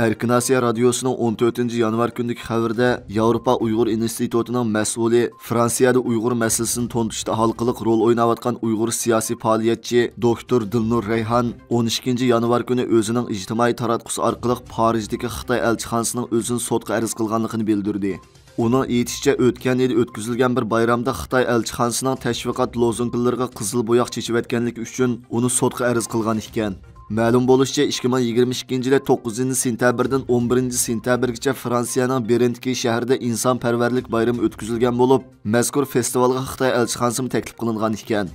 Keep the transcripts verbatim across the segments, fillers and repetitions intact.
ئەركىن ئاسىيا رادىيوسىنىڭ ئون تۆتىنچى يانۋار كۈنىدىكى خەۋىرىدە، ياۋروپا ئۇيغۇر ئىنستىتۇتىنىڭ مەسئۇلى، فرانسىيەدە ئۇيغۇر مەسىلىسىنى تونۇتۇشتا ھالقىلىق رول ئويناۋاتقان ئۇيغۇر سىياسىي پائالىيەتچى دوكتور دىلنۇر رەيھان ئون ئىككىنچى يانۋار كۈنى ئۆزىنىڭ ئىجتىمائىي تاراتقۇسى ئارقىلىق پارىژدىكى خىتاي ئەلچىخانىسىنىڭ ئۆزىنى سوتقا ئەرز قىلغانلىقىنى بىلدۈردى. ئۇنىڭ ئېيتىشىچە، ئۆتكەن يىلى ئۆتكۈزۈلگەن بىر بايرامدا خىتاي ئەلچىخانىسىنىڭ تەشۋىقات لوزۇنكىلىرىغا قىزىل بوياق چېچىۋەتكەنلىكى ئۈچۈن ئۇنى سوتقا ئەرز قىلغان ئىكەن. مەلۇم بولۇشىچە، ئىككى مىڭ يىگىرمە ئىككىنچى يىلى توققۇزىنچى سېنتەبىردىن ئون بىرىنچى سېنتەبىرگىچە فرانسىيەنىڭ بېرنتكى شەھىرىدە ئىنسانپەرۋەرلىك بايرىمى ئۆتكۈزۈلگەن بولۇپ، مەزكۇر فېستىۋالغا خىتاي ئەلچىخانىسىمۇ تەكلىپ قىلىنغان ئىكەن.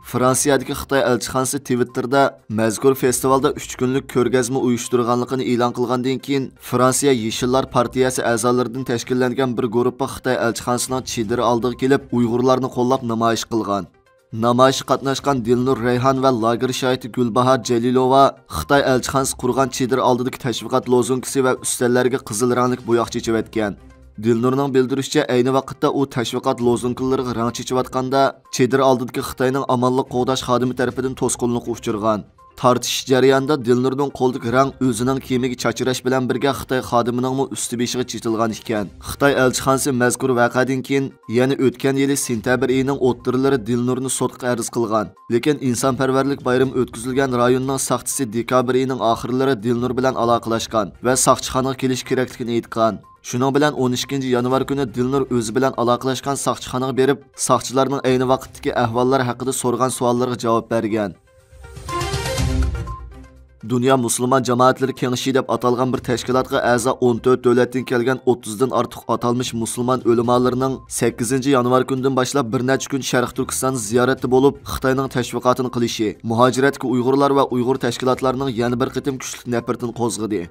فرانسىيەدىكى خىتاي ئەلچىخانىسى تىۋىتتېردا مەزكۇر فېستىۋالدا ئۈچ كۈنلۈك كۆرگەزمە ئۇيۇشتۇرغانلىقىنى ئېلان قىلغاندىن كېيىن، فرانسىيە يېشىللار پارتىيەسى ئەزالىرىدىن تەشكىللەنگەن بىر گۇرۇپپا خىتاي ئەلچىخانىسىنىڭ چېدىرى ئالدىغا كېلىپ، ئۇيغۇرلارنى قوللاپ نامايىش قىلغان. نامايىشقا قاتناشقان دىلنۇر رەيھان ۋە لاگېر شاھىتى گۈلباھار جەلىلوۋا خىتاي ئەلچىخانىسى قۇرغان چېدىر ئالدىدىكى تەشۋىقات لوزۇنكىسى ۋە ئۈستەللەرگە قىزىل رەڭلىك بوياق چېچىۋەتكەن. دىلنۇرنىڭ بىلدۈرۈشىچە، ئەينى ۋاقىتتا ئۇ تەشۋىقات لوزۇنكىلىرىغا رەڭ چېچىۋاتقاندا، چېدىر ئالدىدىكى خىتاينىڭ ئامانلىق قوغداش خادىمى تەرىپىدىن توسقۇنلۇققا ئۇچرىغان. تارتىشىش جەريانىدا دىلنۇرنىڭ قولىدىكى رەڭ ئۆزىنىڭ كىيىمىگە چاچراش بىلەن بىرگە خىتاي خادىمىنىڭمۇ ئۈستى بېشىغا چېچىلغان ئىكەن. خىتاي ئەلچىخانىسى مەزكۇر ۋەقەدىن كېيىن، يەنە ئۆتكەن يىلى سېنتەبىر ئېيىنىڭ ئوتتۇرىلىرى دىلنۇرنى سوتقا ئەرز قىلغان. لېكىن ئىنسانپەرۋەرلىك بايرىمى ئۆتكۈزۈلگەن رايوننىڭ ساقچىسى دېكابىر ئېيىنىڭ ئاخىرلىرى دىلنۇر بىلەن ئالاقىلەشكەن ۋە ساقچىخانىغا كېلىشى كېرەكلىكىنى ئېيتقان. شۇنىڭ بىلەن ئون ئىككىنچى يانۋار كۈنى دىلنۇر ئۆزى بىلەن ئالاقىلەشكەن ساقچىخانىغا بېرىپ، ساقچىلارنىڭ ئەينى ۋاقىتتىكى ئەھۋاللار ھەققىدە سورىغان سوئاللىرىغا جاۋاب بەرگەن. دۇنيا مۇسۇلمان جامائەتلىرى كېڭىشى دەپ ئاتالغان بىر تەشكىلاتقا ئەزا ئون تۆت دۆلەتتىن كەلگەن ئوتتۇزدىن ئارتۇق ئاتالمىش مۇسۇلمان ئۆلىمالىرىنىڭ سەككىزىنچى يانۋار كۈنىدىن باشلاپ بىر نەچچە كۈن شەرقىي تۈركىستاندا زىيارەتتە بولۇپ، خىتاينىڭ تەشۋىقاتىنى قىلىشى، مۇھاجىرەتتىكى ئۇيغۇرلار ۋە ئۇيغۇر تەشكىلاتلارنىڭ يەنە بىر قېتىم كۈچلۈك نەپرىتىنى قوزغىدى.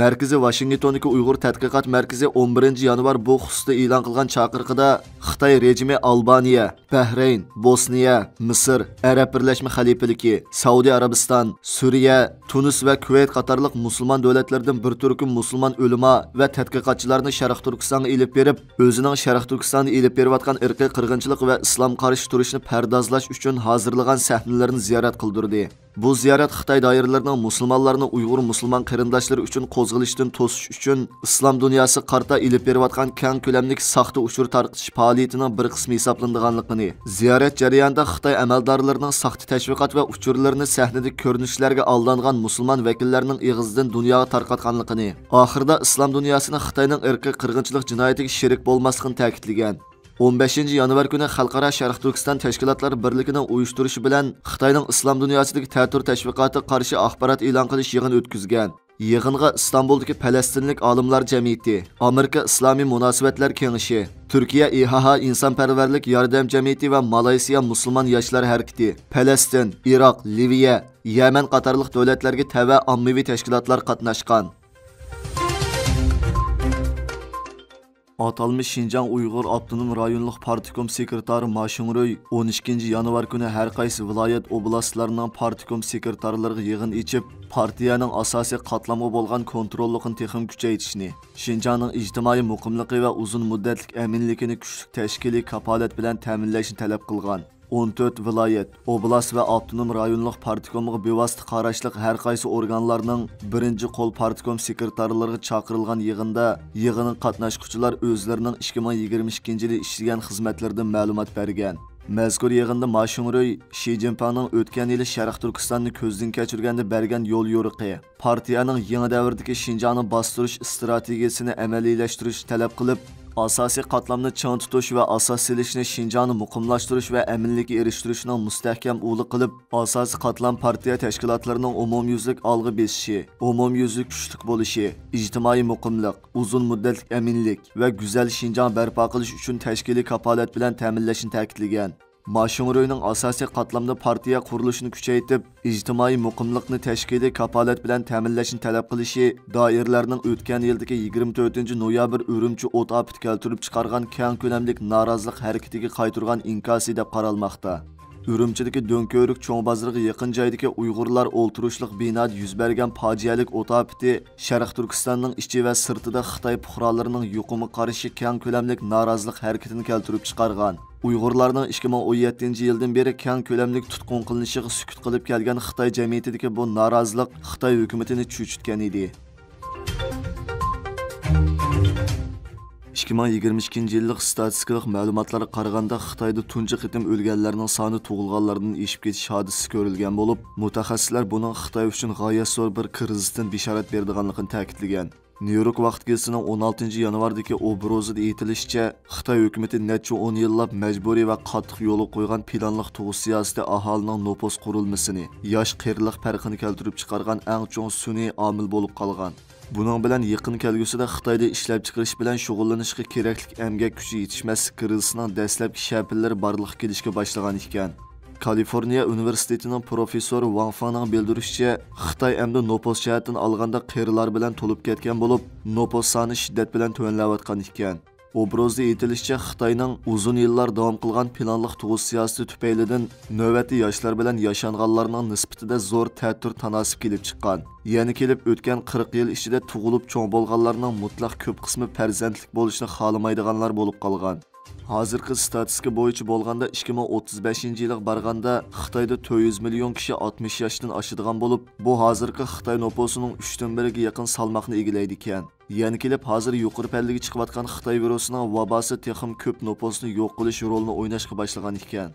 مەركىزى ۋاشىنگتوندىكى ئۇيغۇر تەتقىقات مەركىزى ئون بىرىنچى يانۋار بۇ خۇسۇستا ئېلان قىلغان چاقىرىقىدا، خىتاي رېجىمى ئالبانىيە، بەھرەين، بوسنىيە، مىسىر، ئەرەب بىرلەشمە خەلىپىلىكى، سەئۇدى ئەرەبىستان، سۈرىيە، تۇنىس ۋە كۇۋەيت قاتارلىق مۇسۇلمان دۆلەتلىرىدىن بىر تۈركۈم مۇسۇلمان ئۆلىما ۋە تەتقىقاتچىلارنى شەرقىي تۈركىستانغا ئېلىپ بېرىپ، ئۆزىنىڭ شەرقىي تۈركىستاندا ئېلىپ بېرىۋاتقان ئىرقىي قىرغىنچىلىق ۋە ئىسلامغا قارشى تۇرۇشنى پەردازلاش ئۈچۈن ھازىرلىغان سەھنىلىرىنى زىيارەت قىلدۇردى. بۇ زىيارەت خىتاي دائىرىلىرىنىڭ مۇسۇلمانلارنى ئۇيغۇر مۇسۇلمان قېرىنداشلىرى ئۈچۈن قوزغىلىشتىن توسۇش ئۈچۈن ئىسلام دۇنياسىغا قارىتا ئېلىپ بېرىۋاتقان كەڭ كۆلەملىك ساختا ئۇچۇر تارقىتىش پائالىيىتىنىڭ بىر قىسمى ھېسابلىنىدىغانلىقىنى، زىيارەت جەريانىدا خىتاي ئەمەلدارلىرىنىڭ ساختا تەشۋىقات ۋە ئۇچۇرلىرىنى سەھنىدىكى كۆرۈنۈشلەرگە ئالدانغان مۇسۇلمان ۋەكىللەرنىڭ ئېغىزىدىن دۇنياغا تارقاتقانلىقىنى، ئاخىرىدا ئىسلام دۇنياسىنى خىتاينىڭ ئىرقىي قىرغىنچىلىق جىنايىتىگە شېرىك بولماسلىقىنى تەكىتلىگەن. ئون بەشىنچى يانۋار كۈنى خەلقئارا شەرقىي تۈركىستان تەشكىلاتلار بىرلىكىنىڭ ئۇيۇشتۇرۇشى بىلەن خىتاينىڭ ئىسلام دۇنياسىدىكى تەتۈر تەشۋىقاتىغا قارشى ئاخبارات ئېلان قىلىش يىغىنى ئۆتكۈزگەن. يىغىنغا ئىستانبۇلدىكى پەلەستىنلىك ئالىملار جەمئىيىتى، ئامېرىكا ئىسلامىي مۇناسىۋەتلەر كېڭىشى، تۈركىيە ئىھائا ئىنسانپەرۋەرلىك ياردەم جەمئىيىتى ۋە مالايسىيا مۇسۇلمان ياشلار ھەرىكىتى، پەلەستىن، ئىراق، لىۋىيە، يەمەن قاتارلىق دۆلەتلەرگە تەۋە ئاممىۋى تەشكىلاتلار قاتناشقان. ئاتالمىش شىنجاڭ ئۇيغۇر ئاپتونوم رايونلۇق پارتكوم سېكرېتارى ما شۇڭرۇي ئون ئىككىنچى يانۋار كۈنى ھەر قايسى ۋىلايەت، ئوبلاستلارنىڭ پارتكوم سېكرېتارلىرىغا يىغىن ئېچىپ، پارتىيەنىڭ ئاساسىي قاتلامغا بولغان كونتروللۇقىنى تېخىمۇ كۈچەيتىشنى، شىنجاڭنىڭ ئىجتىمائىي مۇقىملىقى ۋە ئۇزۇن مۇددەتلىك ئەمىنلىكىنى كۈچلۈك تەشكىلىي كاپالەت بىلەن تەمىنلەشنى تەلەپ قىلغان. ئون تۆت ۋىلايەت، ئوبلاست ۋە ئاپتونوم رايونلۇق پارتكومغا بىۋاسىتە قاراشلىق ھەر قايسى ئورگانلارنىڭ بىرىنچى قول پارتكوم سېكرېتارلىرىغا چاقىرىلغان يىغىندا، يىغىنغا قاتناشقۇچىلار ئۆزلىرىنىڭ ئىككى مىڭ يىگىرمە ئىككىنچى يىلى ئىشلىگەن خىزمەتلىرىدىن مەلۇمات بەرگەن. مەزكۇر يىغىندا ما شۇڭرۇي شى جىنپىڭنىڭ ئۆتكەن يىلى شەرقىي تۈركىستاننى كۆزدىن كەچۈرگەندە بەرگەن يول يورۇقى، پارتىيەنىڭ يېڭى دەۋردىكى شىنجاڭنى باستۇرۇش ئىستراتېگىيىسىنى ئەمەلىيلەشتۈرۈشنى تەلەپ قىلىپ، ئاساسىي قاتلامنى چىڭ تۇتۇش ۋە ئاساس سېلىشنى شىنجاڭنى مۇقىملاشتۇرۇش ۋە ئەمىنلىككە ئېرىشتۈرۈشنىڭ مۇستەھكەم ئۇلى قىلىپ، ئاساسىي قاتلام پارتىيە تەشكىلاتلىرىنىڭ ئومۇميۈزلۈك ئالغا بېسىشى، ئومۇميۈزلۈك كۈچلۈك بولۇشى، ئىجتىمائىي مۇقىملىق، ئۇزۇن مۇددەتلىك ئەمىنلىك ۋە گۈزەل شىنجاڭ بەرپا قىلىش ئۈچۈن تەشكىلىي كاپالەت بىلەن تەمىنلەشنى تەكىتلىگەن. ما شۇڭرۇينىڭ ئاساسىي قاتلامدا پارتىيە قۇرۇلۇشىنى كۈچەيتىپ، ئىجتىمائىي مۇقىملىقنى تەشكىلىي كاپالەت بىلەن تەمىنلەشنى تەلەپ قىلىشى دائىرىلەرنىڭ ئۆتكەن يىلدىكى يىگىرمە تۆتىنچى نويابىر ئۈرۈمچى ئوت ئاپىتى كەلتۈرۈپ چىقارغان كەڭ كۆلەملىك نارازىلىق ھەرىكىتىگە قايتۇرغان ئىنكاسى دەپ قارالماقتا. ئۈرۈمچىدىكى دۆڭكۆۋرۈك چوڭ بازىرىغا يېقىن جايدىكى ئۇيغۇرلار ئولتۇرۇشلۇق بىنادا يۈز بەرگەن پاجىئەلىك ئوت ئاپىتى شەرقىي تۈركىستاننىڭ ئىچى ۋە سىرتىدا خىتاي پۇقرالىرىنىڭ يۇقۇمغا قارشى كەڭ كۆلەملىك نارازىلىق ھەرىكىتىنى كەلتۈرۈپ چىقارغان. ئۇيغۇرلارنىڭ ئىككى مىڭ ئون يەتتىنچى يىلدىن بېرى كەڭ كۆلەملىك تۇتقۇن قىلىنىشىغا سۈكۈت قىلىپ كەلگەن خىتاي جەمئىيىتىدىكى بۇ نارازىلىق خىتاي ھۆكۈمىتىنى چۆچۈتكەن ئىدى. ئىككى مىڭ يىگىرمە ئىككىنچى يىللىق ستاتىستىكىلىق مەلۇماتلارغا قارىغاندا، خىتايدا تۇنجى قېتىم ئۆلگەنلەرنىڭ سانى تۇغۇلغانلاردىن ئېشىپ كېتىش ھادىسىسى كۆرۈلگەن بولۇپ، مۇتەخەسسىسلەر بۇنىڭ خىتاي ئۈچۈن غايەت زور بىر كىرىزىستىن بېشارەت بېرىدىغانلىقىنى تەكىتلىگەن. نيۇ يورك ۋاقىت گېزىتىنىڭ ئون ئالتىنچى يانۋاردىكى ئوبروزىدا ئېيتىلىشىچە، خىتاي ھۆكۈمىتى نەچچە ئون يىللاپ مەجبۇرىي ۋە قاتتىق يولغا قويغان پىلانلىق تۇغۇش سىياسىتى ئاھالىنىڭ نوپۇس قۇرۇلمىسىنى، ياش قېرىلىق پەرقىنى كەلتۈرۈپ چىقارغان ئەڭ چوڭ سۈنئىي ئامىل بولۇپ قالغان. بۇنىڭ بىلەن يېقىن كەلگۈسىدە خىتايدا ئىشلەپچىقىرىش بىلەن شۇغۇللىنىشقا كېرەكلىك ئەمگەك كۈچى يېتىشمەسلىك كىرىزىسىنىڭ دەسلەپكى شەپىلىرى بارلىققا كېلىشكە باشلىغان ئىكەن. كالىفورنىيە ئۇنىۋېرسىتېتىنىڭ پروفېسسورى ۋاڭ فېڭنىڭ بىلدۈرۈشىچە، خىتاي ئەمدى نوپۇس جەھەتتىن ئالغاندا قېرىلار بىلەن تولۇپ كەتكەن بولۇپ، نوپۇس سانى شىددەت بىلەن تۆۋەنلەۋاتقان ئىكەن. ئوبروزدا ئېيتىلىشىچە، خىتاينىڭ ئۇزۇن يىللار داۋام قىلغان پىلانلىق تۇغۇش سىياسىتى تۈپەيلىدىن نۆۋەتتە ياشلار بىلەن ياشانغانلارنىڭ نىسبىتىدە زور تەتۈر تاناسىپ كېلىپ چىققان. يەنە كېلىپ ئۆتكەن قىرىق يىل ئىچىدە تۇغۇلۇپ چوڭ بولغانلارنىڭ مۇتلەق كۆپ قىسمى پەرزەنتلىك بولۇشنى خالىمايدىغانلار بولۇپ قالغان. ھازىرقى ستاتىستىكا بويىچە بولغاندا، ئىككى مىڭ ئوتتۇز بەشىنچى يىلىغا بارغاندا، خىتايدا تۆت يۈز مىليون كىشى ئاتمىش ياشتىن ئاشىدىغان بولۇپ، بۇ ھازىرقى خىتاي نوپۇسىنىڭ ئۈچتىن بىرىگە يېقىن سالماقنى ئىگىلەيدىكەن. يەنە كېلىپ، ھازىر يۇقىرى پەللىگە چىقىۋاتقان خىتاي ۋىرۇسىنىڭ ۋاباسى تېخىمۇ كۆپ نوپۇسنى يوق قىلىش رولىنى ئويناشقا باشلىغان ئىكەن.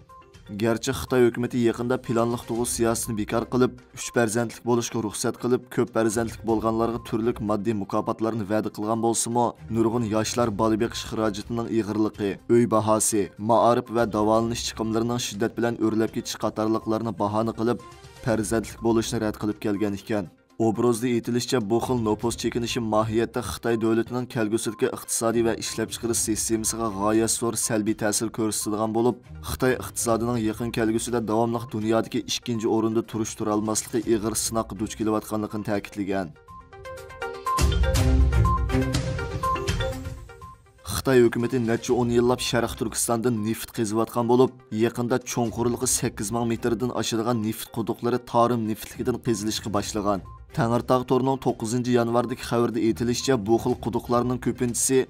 گەرچە خىتاي ھۆكۈمىتى يېقىندا پىلانلىق تۇغۇش سىياسىتىنى بىكار قىلىپ، ئۈچ پەرزەنتلىك بولۇشقا رۇخسەت قىلىپ، كۆپ پەرزەنتلىك بولغانلارغا تۈرلۈك ماددىي مۇكاپاتلارنى ۋەدە قىلغان بولسىمۇ، نۇرغۇن ياشلار بالا بېقىش خىراجىتىنىڭ ئېغىرلىقى، ئۆي باھاسى، مائارىپ ۋە داۋالىنىش چىقىملىرىنىڭ شىددەت بىلەن ئۆرلەپ كېتىشى قاتارلىقلارنى باھانە قىلىپ، پەرزەنتلىك بولۇشنى رەت قىلىپ كەلگەن ئىكەن. ئوبرازدا ئېيتىلىشىچە، بۇ خىل نوپۇس چېكىنىشى ماھىيەتتە خىتاي دۆلىتىنىڭ كەلگۈسىدىكى ئىقتىسادىي ۋە ئىشلەپچىقىرىش سىستېمىسىغا غايەت زور سەلبىي تەسىر كۆرسىتىدىغان بولۇپ، خىتاي ئىقتىسادىنىڭ يېقىن كەلگۈسىدە داۋاملىق دۇنيادىكى ئىككىنچى ئورۇندا تۇرۇش تۇرالماسلىقى ئېغىر سىناققا دۇچ كېلىۋاتقانلىقىنى تەكىتلىگەن. خىتاي ھۆكۈمىتى نەچچە ئون يىللاپ شەرقىي تۈركىستاندىن نېفىت قېزىۋاتقان بولۇپ، يېقىندا چوڭقۇرلۇقى سەككىز مىڭ مېتىردىن ئاشىدىغان نېفىت قۇدۇقلىرى تارىم نېفىتلىكىدىن قېزىلىشقا باشلىغان. تەڭرىتاغ تورىنىڭ توققۇزىنچى يانۋاردىكى خەۋىرىدە ئېيتىلىشىچە، بۇ خىل قۇدۇقلارنىڭ كۆپىنچىسى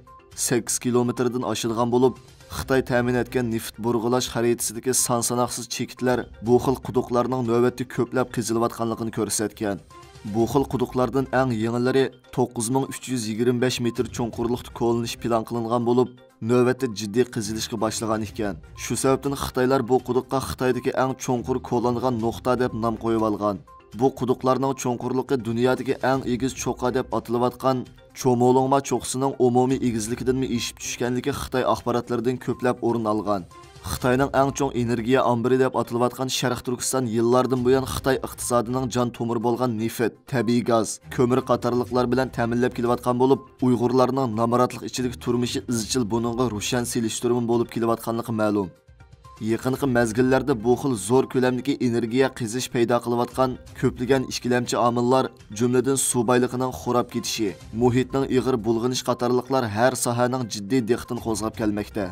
سەككىز كىلومېتىردىن ئاشىدىغان بولۇپ، خىتاي تەمىن ئەتكەن نېفىت بۇرغىلاش خەرىتىسىدىكى سان ساناقسىز چېكىتلەر بۇ خىل قۇدۇقلارنىڭ نۆۋەتتە كۆپلەپ قېزىلىۋاتقانلىقىنى كۆرسەتكەن. بۇ خىل قۇدۇقلاردىن ئەڭ يېڭىلىرى توققۇز مىڭ ئۈچ يۈز يىگىرمە بەش مېتىر چوڭقۇرلۇقتا كولىنىش پىلان قىلىنغان بولۇپ، نۆۋەتتە جىددىي قېزىلىشقا باشلىغان ئىكەن. شۇ سەۋەبتىن خىتايلار بۇ قۇدۇققا خىتايدىكى ئەڭ چوڭقۇر كولانغان نۇقتا دەپ نام قويۇۋالغان. بۇ قۇدۇقلارنىڭ چوڭقۇرلۇقى دۇنيادىكى ئەڭ ئېگىز چوققا دەپ ئاتىلىۋاتقان چومولۇڭما چوققىسىنىڭ ئومۇمىي ئېگىزلىكىدىنمۇ ئېشىپ چۈشكەنلىكى خىتاي ئاخباراتلىرىدىن كۆپلەپ ئورۇن ئالغان. خىتاينىڭ ئەڭ چوڭ ئېنېرگىيە ئامبىرى دەپ ئاتىلىۋاتقان شەرقىي تۈركىستان يىللاردىن بۇيان خىتاي ئىقتىسادىنىڭ جان تومۇرى بولغان نېفىت، تەبىئىي گاز، كۆمۈر قاتارلىقلار بىلەن تەمىنلەپ كېلىۋاتقان بولۇپ، ئۇيغۇرلارنىڭ نامراتلىق ئىچىدىكى تۇرمۇشى ئىزچىل بۇنىڭغا روشەن سېلىشتۇرما بولۇپ كېلىۋاتقانلىقى مەلۇم. يېقىنقى مەزگىللەردە بۇ خىل زور كۆلەمدىكى ئېنېرگىيە قېزىش پەيدا قىلىۋاتقان كۆپلىگەن ئىككىلەمچى ئامىللار، جۈملىدىن سۇ بايلىقىنىڭ خوراپ كېتىشى، مۇھىتنىڭ ئېغىر بۇلغىنىشى قاتارلىقلار ھەر ساھەنىڭ جىددىي دىققىتىنى قوزغاپ كەلمەكتە.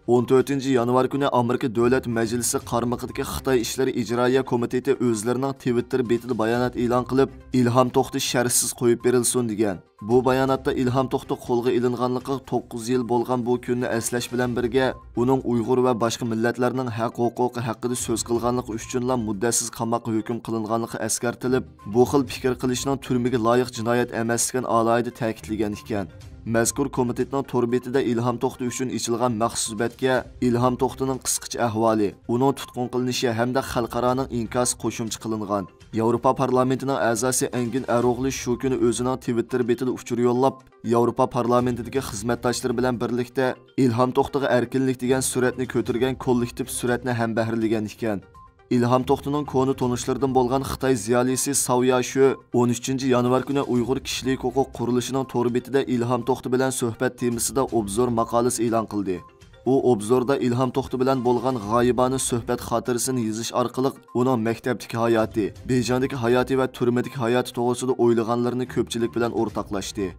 ئون تۆتىنچى يانۋار كۈنى ئامېرىكا دۆلەت مەجلىسى قارمىقىدىكى خىتاي ئىشلىرى ئىجرائىيە كومىتېتى ئۆزلىرىنىڭ تىۋىتتېر بېتىدە بايانات ئېلان قىلىپ، ئىلھام توختى شەرتسىز قويۇپ بېرىلسۇن، دېگەن. بۇ باياناتتا ئىلھام توختى قولغا ئېلىنغانلىقىغا توققۇز يىل بولغان بۇ كۈننى ئەسلەش بىلەن بىرگە، ئۇنىڭ ئۇيغۇر ۋە باشقا مىللەتلەرنىڭ ھەق-ھوقۇقى ھەققىدە سۆز قىلغانلىقى ئۈچۈنلا مۇددەتسىز قاماققا ھۆكۈم قىلىنغانلىقى ئەسكەرتىلىپ، بۇ خىل پىكىر قىلىشنىڭ تۈرمىگە لايىق جىنايەت ئەمەسلىكىنى ئالاھىدە تەكىتلىگەن ئىكەن. مەزكۇر كومىتېتنىڭ تور بېتىدە ئىلھام توختى ئۈچۈن ئېچىلغان مەخسۇس بەتكە ئىلھام توختىنىڭ قىسقىچە ئەھۋالى، ئۇنىڭ تۇتقۇن قىلىنىشى ھەمدە خەلقئارانىڭ ئىنكاسى قوشۇمچە قىلىنغان. ياۋروپا پارلامېنتىنىڭ ئەزاسى ئەنگىن ئەروغلى شۇ كۈنى ئۆزىنىڭ تىۋىتتېر بېتىدە ئۇچۇر يوللاپ، ياۋروپا پارلامېنتىدىكى خىزمەتداشلىرى بىلەن بىرلىكتە ئىلھام توختىغا ئەركىنلىك دېگەن سۈرەتنى كۆتۈرگەن كوللېكتىپ سۈرەتنى ھەمبەھىرلىگەن ئىكەن. ئىلھام توختىنىڭ كونا تونۇشلىرىدىن بولغان خىتاي زىيالىيسى ساۋ ياشۆ ئون ئۈچىنچى يانۋار كۈنى ئۇيغۇر كىشىلىك ھوقۇق قۇرۇلۇشىنىڭ تور بېتىدە ئىلھام توختى بىلەن سۆھبەت تېمىسىدا ئوبزور ماقالىسى ئېلان قىلدى. ئۇ ئوبزوردا ئىلھام توختى بىلەن بولغان غايىبانە سۆھبەت خاتىرىسىنى يېزىش ئارقىلىق ئۇنىڭ مەكتەپتىكى ھاياتى، بېيجىڭدىكى ھاياتى ۋە تۈرمىدىكى ھاياتى توغرىسىدا ئويلىغانلىرىنى كۆپچىلىك بىلەن ئورتاقلاشتى.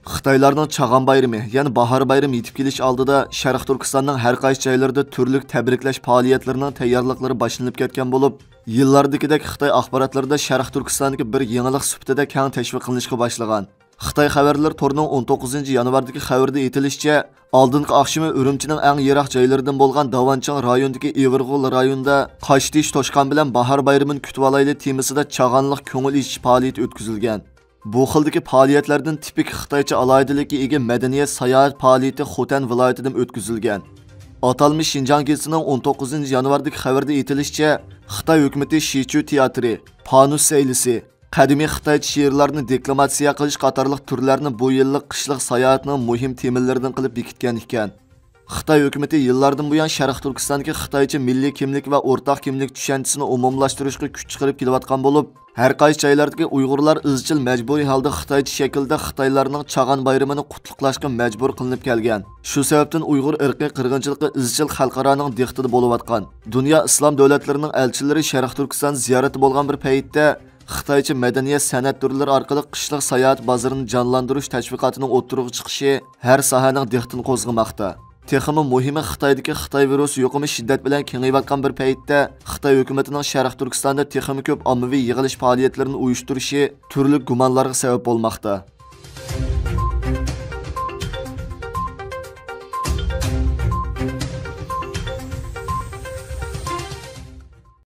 خىتايلارنىڭ چاغان بايرىمى، يەنى باھار بايرىمى يېتىپ كېلىش ئالدىدا، شەرقىي تۈركىستاننىڭ ھەر قايسى جايلىرىدا تۈرلۈك تەبرىكلەش پائالىيەتلىرىنىڭ تەييارلىقلىرى باشلىنىپ كەتكەن بولۇپ، يىللاردىكىدەك خىتاي ئاخباراتلىرىدا شەرقىي تۈركىستاندىكى بىر يېڭىلىق سۈپىتىدە كەڭ تەشۋىق قىلىنىشقا باشلىغان. خىتاي خەۋەرلىرى تورىنىڭ ئون توققۇزىنچى يانۋاردىكى خەۋىرىدە ئېيتىلىشىچە، ئالدىنقى ئاخشىمى ئۈرۈمچىنىڭ ئەڭ يىراق جايلىرىدىن بولغان داۋانچىڭ رايونىدىكى ئېۋىرغول رايونىدا قاشتېيىش توشقان بىلەن باھار بايرىمىنى كۈتۈۋالايلى تېمىسىدا چاغانلىق كۆڭۈل ئېچىش پائالىيىتى ئۆتكۈزۈلگەن. بۇ خىلدىكى پائالىيەتلەردىن تىپىك خىتايچە ئالاھىدىلىككە ئىگە مەدەنىيەت ساياھەت پائالىيىتى خوتەن ۋىلايىتىدىمۇ ئۆتكۈزۈلگەن. ئاتالمىش شىنجاڭ گېزىتىنىڭ ئون توققۇزىنچى يانۋاردىكى خەۋىرىدە ئېيتىلىشىچە، خىتاي ھۆكۈمىتى شىچۈ تىياتىرى، پانۇس سەيلىسى، قەدىمىي خىتايچە شېئىرلارنى دېكلاماتسىيە قىلىش قاتارلىق تۈرلەرنى بۇ يىللىق قىشلىق ساياھەتنىڭ مۇھىم تېمىلىرىدىن قىلىپ بېكىتكەن ئىكەن. خىتاي ھۆكۈمىتى يىللاردىن بۇيان شەرقىي تۈركىستاندىكى خىتايچە مىللىي كىملىك ۋە ئورتاق كىملىك چۈشەنچىسىنى ئومۇملاشتۇرۇشقا كۈچ چىقىرىپ كېلىۋاتقان بولۇپ، ھەر قايسى جايلاردىكى ئۇيغۇرلار ئىزچىل مەجبۇرىي ھالدا خىتايچە شەكىلدە خىتايلارنىڭ چاغان بايرىمىنى قۇتلۇقلاشقا مەجبۇر قىلىنىپ كەلگەن. شۇ سەۋەبتىن ئۇيغۇر ئىرقىي قىرغىنچىلىقى ئىزچىل خەلقئارانىڭ دىققىتىدە بولۇۋاتقان. دۇنيا ئىسلام دۆلەتلىرىنىڭ ئەلچىلىرى شەرقىي تۈركىستان زىيارىتى بولغان بىر پەيتتە، خىتايچە مەدەنىيەت سەنئەت تۈرلىرى ئارقىلىق قىشلىق ساياھەت بازىرىنى جانلاندۇرۇش تەشۋىقاتىنىڭ ئوتتۇرىغا چىقىشى ھەر ساھەنىڭ دىققىتىنى قوزغىماقتا. تېخىمۇ مۇھىمى، خىتايدىكى خىتاي ۋىرۇسى يۇقۇمى شىددەت بىلەن كېڭىيىۋاتقان بىر پەيتتە، خىتاي ھۆكۈمىتىنىڭ شەرقىي تۈركىستاندا تېخىمۇ كۆپ ئاممىۋى يىغىلىش پائالىيەتلىرىنى ئۇيۇشتۇرۇشى تۈرلۈك گۇمانلارغا سەۋەب بولماقتا.